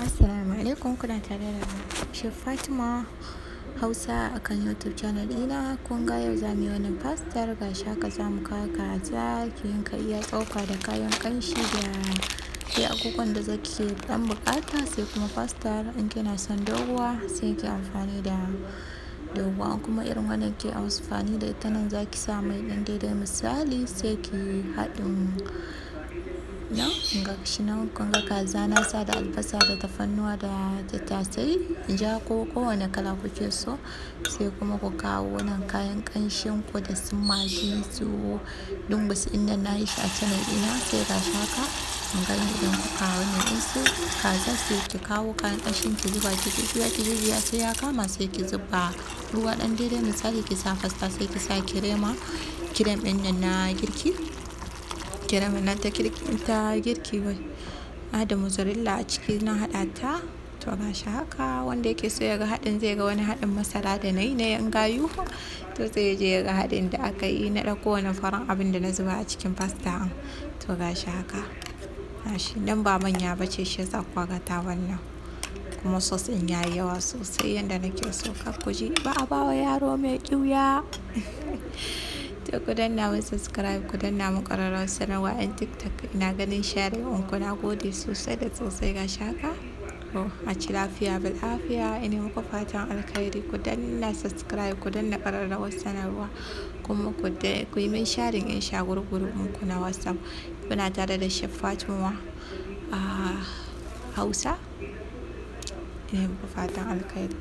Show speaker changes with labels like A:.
A: Assalamu alaikum, kuna tare da Chef Fatima Hausa akan YouTube channel ɗina. Kun ga yau za mu yi wannan pastar. Ga shi haka, za mu kawo kaza, ki yanka iya tsoka da kayan ƙanshi da dai abubuwan da zaki ɗan buƙata, sai kuma pastar. In kina son doguwa, sai ki amfani da doguwa, kuma irin wannan ke amfani da ita. Nan za ki sa mai ɗan daidai misali, sai ki haɗin nan. Ga shi nan, kun ga kaza na sa da albasa da tafarnuwa da tattasai ja ko kowane kala kuke so, sai kuma ku kawo nan kayan ƙanshin ku da su Maggi, su dungus ɗin nan, na yi shi a channel ɗina. Sai ga shi haka, kun gani, idan kuka wannan ɗin su kaza, sai ki kawo kayan ƙanshin, ki zuba, ki jujjuya, ki jujjuya sai ya kama, sai ki zuba ruwa ɗan daidai misali, ki sa pasta, sai ki sa kirema, cream ɗin nan na girki, cream nan ta girki, ta girki wai da mozzarella a ciki na haɗa ta. To, ga shi haka, wanda yake so ya ga haɗin, zai ga wani haɗin masara da na yi na yan gayu. To, sai ya je ya ga haɗin da aka yi na ɗauko wani farin abin da na zuba a cikin pasta. To, ga shi haka, gashi nan, ba manya ba ce, shi yasa kuka ga ta wannan, kuma sauce ɗin yayi yawa sosai yanda nake so. Kar ku ji ba a bawa yaro mai ƙiuya. To, ku danna mun subscribe, ku danna mun ƙararrawar sanarwa. 'Yan TikTok, ina ganin sharing ɗinku, na gode sosai da sosai. Ga shi haka. To, a ci lafiya bil afiya, ina muku fatan alkhairi. Ku danna subscribe, ku danna ƙararrawar sanarwa, kuma ku yi min sharing in sha group group ɗinku na WhatsApp. Kuna tare da Chef Fatima a Hausa. Ina muku fatan alkhairi.